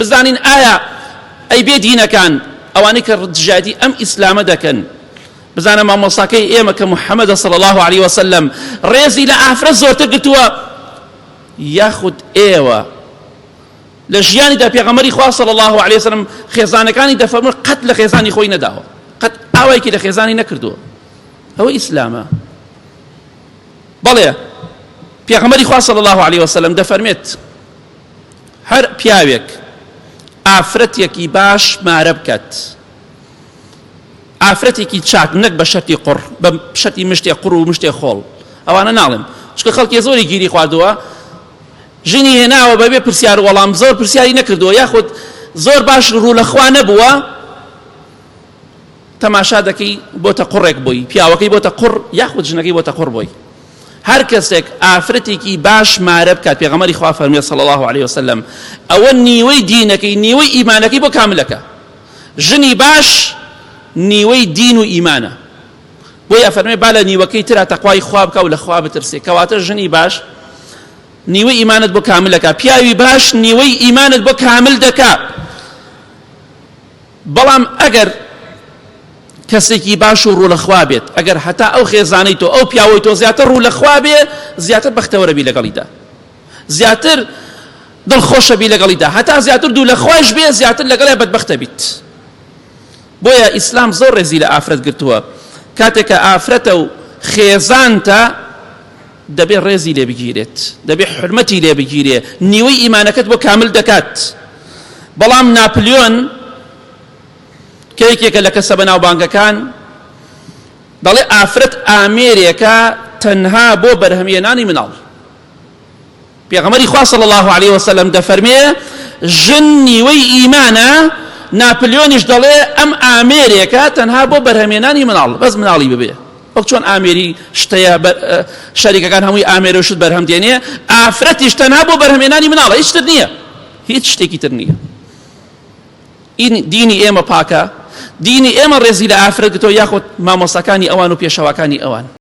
بزانین ئایا ئەی بێ دینەکان ئەوانەی کە دژایەتی ئەم ئیسلامە دەکەن، بزانە مامۆستاکەی ئێمە کە محەممەدە صلی الله علیه وسلم ڕێزی لە ئافرەت زۆرتر گرتووە یاخود ئێوە لە ژیانیدا پێغەمبەری خوا صلی الله علیه وسلم خێزانەکانی دەفەرموون قەت لە خێزانی خۆی نەداوە، قەت ئاوایەکی لە خێزانی نەکردووە. ئەوە ئیسلامە. بەڵێ پێغەمبەری خوا صلی الله علیه وسلم دەفەرمێت هەر پیاوێک ئافرەتێکی باش مارە بکات، ئافرەتێکی چاک، نەک بە شەرتی قوڕ، بە شەرتی مشتێ قوڕ و مشتێ خۆڵ، ئەوانە ناڵێم، چونکە خەڵکی زۆری گیری خواردووە، ژنی هێناوە بەبێ پرسیار و وەڵام، زۆر پرسیاری نەکردووە، یاخود زۆر باش ڕوو لە خوا نەبووە، تەماشا دەکەی بۆتە قوڕێک بۆی، پیاوەکەی بۆتە قوڕ یاخود ژنەکەی بۆتە قوڕ بۆی. هەر کەسێک ئافرەتێکی باش مارە بکات، پێغەمبەری خوا فەرمووی صلی اللە علیه وسلم، ئەوە نیوەی دینەکەی، نیوەی ئیمانەکەی بۆ کاملەکە. ژنی باش نیوەی دین و ئیمانە، بۆیە ئەفەرمێ با لە نیوەکەی ترا تەقوای خوا بکا و لە خوا بترسێ. کەواتە ژنی باش نیوەی ئیمانت بۆ کامل دەکا، پیاوی باش نیوەی ئیمانت بۆ کامل دەکا. بەڵام ئەگەر کەسێکی باش و ڕوو لە خوا بێت، ئەگەر هەتا ئەو خێزانەی تۆ، ئەو پیاوەی تۆ زیاتر ڕوو لە خوا بێ، زیاتر بەختەوەرە بی لەگەڵیدا، زیاتر دڵخۆشە بی لەگەڵیدا، هەتا زیاتر دوو لە خوایش بێ زیاتر لەگەڵیا بەدبەختە بیت. بۆیە ئیسلام زۆر ڕێزی لە ئافرەت گرتووە. کاتێک کە ئافرەتە و خێزانتە دەبێ ڕێزی لێ بگیرێت، دەبێ حورمەتی لێ بگیرێ، نیوەی ئیمانەکەت بۆ کامل دەکات. بەڵام ناپلیۆن کە یەکێکە لە کەسە بەناوبانگەکان دەڵێ ئافرەت ئامێرێکە تەنها بۆ بەرهەمهێنانی مناڵ. پێغەمبەری خوا صلی اللە علیە وسلم دەفەرمێ ژن نیوەی ئیمانە، ناپلیۆنیش دەڵێ ئەم ئامێرێکە تەنها بۆ بەرهەمێنانی مناڵ، بەس مناڵی ببێ، وەک چۆن ئامێری شتەیە شەریکەکان هەمووی ئامێرە و شت بەرهەم دێنێ، ئافرەتیش تەنها بۆ بەرهەمێنانی مناڵە، هیچ تر نییە، هیچ شتێکی تر نییە. دینی ئێمە پاکە، دینی ئێمە ڕێزی لە ئافرەت گرتووە یاخود مامۆستاکانی ئەوان و پێشەواکانی ئەوان.